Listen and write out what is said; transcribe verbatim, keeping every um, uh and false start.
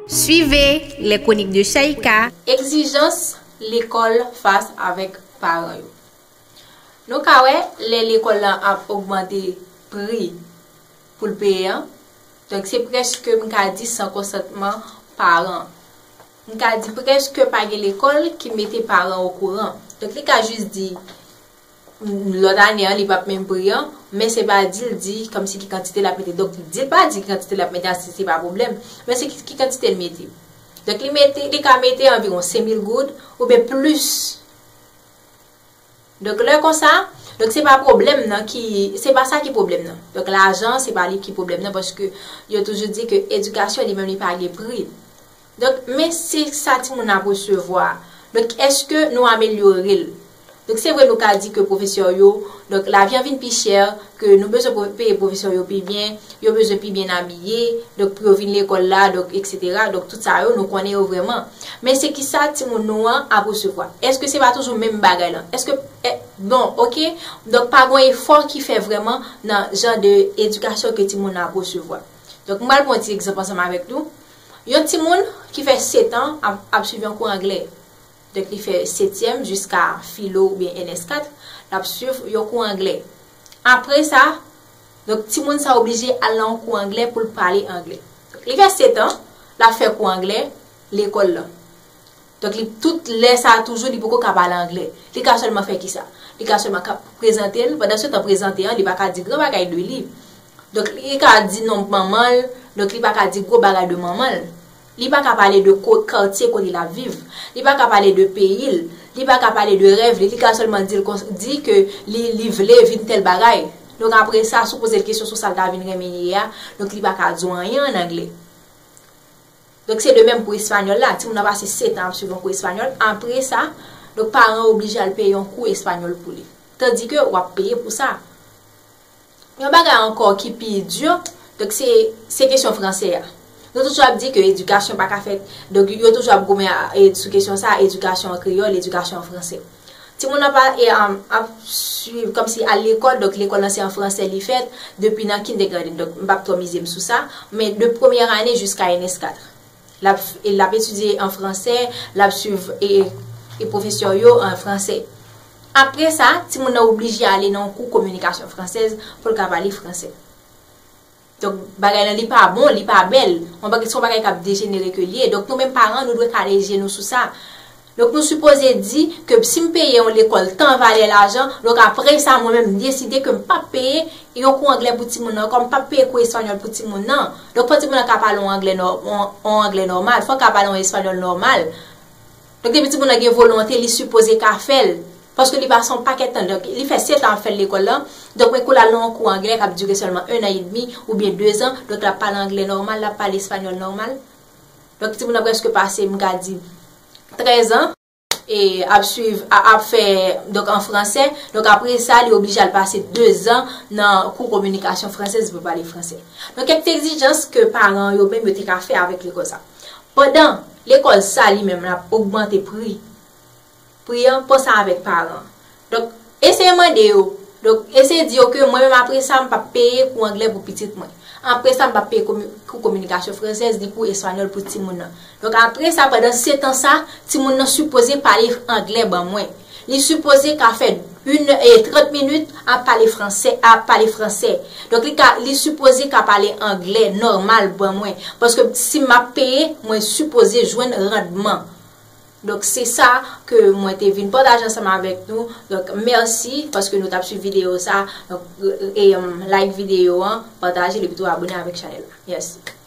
Suivez les chroniques de Shaïka. Egzijans lekòl fas avèk paran yo. Nou ka wè, lè lekòl lan ap ogmante pri pou l peye an, donk se prèske, m ka di, san konsantman paran. M ka di prèske pa gen lekòl ki mete paran okouran. Donk li ka jis di, lòt ane an, li p ap menm pri an, men se pa di l di kòmsi ki kantite l ap mete. Donk, di l pa di ki kantite l ap mete a, se, se pa pwoblèm. Men se ki, ki kantite l mete. Donk, li mete, li ka mete anviwon senk mil goud oubyen plis. Donk, lè konsa, donk, se pa pwoblèm nan ki, se pa sa ki pwoblèm nan. Donk, lajan, se pa li ki pwoblèm nan, paske yo toujou di ke edikasyon, li menm, li pa gen pri. Donk, men se sa timoun nan ap resevwa. Donk, èske nou amelyore l? Donk, se vre nou ka di ke pwofesè yo, donk, lavi an vin pi chè, ke nou bezwen pwo-, peye pwofesè yo pi byen, yo bezwen pi byen abiye, donk, pou yo vin lekòl la, donk, etsetera. Donk, tout sa yo, nou konnen yo vrèman. Men se ki sa timoun nou an ap resevwa? Èske se pa toujou menm bagay lan? Èske, eh, bon, oke, donk, pa gen efò ki fè vrèman nan jan de edikasyon ke timoun nan ap resevwa. Donk, m pral pran yon ti egzanp ansanm avèk nou. Yon timoun ki fè sèt an ap, ap swiv yon kou anglè. Donk, li fè setyèm jiska filo oubyen N S kat, l ap swiv yon kou anglè. Apre sa, donk, timoun sa oblije al nan yon kou anglè pou l pale anglè. Donk, li fè sèt an, l ap fè kou anglè lekòl lan. Donk, li, tout lè sa a toujou, li poko ka pale anglè. Li ka sèlman fè kisa? Li ka sèlman ka prezante l. Pandan se tan, prezante an, li pa ka di gran bagay de li. Donk, li ka di non manman l. Donk, li pa ka di gwo bagay de manman l. Li pa ka pale de ko-, katye kote l ap viv. Li pa ka pale de peyi l. Li pa ka pale de rèv li. Li ka sèlman di l kon-, di ke li, li vle vin tèl bagay. Donk, apre sa, si w poze l kesyon sou sa l ta vin renmen ye a, donk, li pa ka di w anyen ann anglè. Donk, se de menm pou espanyòl la. Timoun nan pase sèt an ap swiv yon kou espanyòl. Apre sa, donk, paran an oblije al peye yon kou espanyòl pou li. Tandike w ap peye pou sa. Yon bagay ankò ki pi di, donk, se, se kesyon fransè a. Nou toujou ap di ke edikasyon pa ka fèt. Donk, yo toujou ap goumen a, e, sou kesyon sa, edikasyon an kreyòl, edikasyon an fransè. Timoun nan pa, e, um, ap swiv kòmsi al lekòl, donk lekòl lan se an fransè li fèt, depi nan kindergarten. Donk, m p ap twò mize m sou sa, men de premyè ane jiska N S kat. L ap, e l ap etidye an fransè, l ap swiv, e, e pwofesè yo an fransè. Apre sa, timoun nan oblije ale nan yon kou kominikasyon fransèz pou l ka pale fransè. Donk, bagay lan, li pa bon, li pa bèl. Yon bagay, se yon bagay k ap dejenere ke l ye. Donk, nou menm paran, nou dwe kale je nou sou sa. Donk, nou sipoze di ke si m peye yon lekòl tan valè lajan, donk, apre sa, mwen menm, m deside ke m p ap peye yon kou anglè pou timoun nan ankò, m p ap peye kou espanyòl pou timoun nan. Donk, fò timoun nan ka pale yon anglè nò-, yon, yon anglè nòmal, fò l ka pale yon espanyòl nòmal. Donk, depi timoun nan gen volonte, li sipoze ka fè l. Paske li pase yon pakèt tan. Donk, li fè sèt an ap fè l lekòl lan. Donk, men kou l al nan yon kou anglè k ap dire sèlman en an edmi oubyen de zan. Donk, l ap pale anglè nòmal, l ap pale espanyòl nòmal. Donk, timoun nan prèske pase, m ka di, trèz an, e ap swiv, a-, ap fè, donk, an fransè. Donk, apre sa, li oblije al pase de zan nan kou kominikasyon fransèz pou pale fransè. Donk, kèk ti egzijans ke paran yo menm yo te ka fè avèk lekòl sa. Pandan lekòl sa li menm l ap ogmante pri, pri an, panse avèk paran. Donk, eseye mande yo. Donk, eseye di yo ke mwen menm apre sa, m p ap peye kou anglè pou pitit mwen. Apre sa, m p ap peye komi-, kou kominikasyon fransèz, ni kou espanyòl pou timoun nan. Donk, apre sa, pandan sèt an sa, timoun nan sipoze pale anglè ban mwen. Li sipoze ka fè yon, e, trant minit ap pale fransè, ap pale fransè. Donk, li ka, li sipoze ka pale anglè nòmal ban mwen. Paske si m ap peye, mwen sipoze jwenn randman. Donk, se sa ke mwen te vin pataje ansanm avèk nou. Donk, mèsi paske nou t ap swiv videyo sa. Donk, e, e, like videyo an, pataje l epi tou abone avèk chanèl la. Mèsi.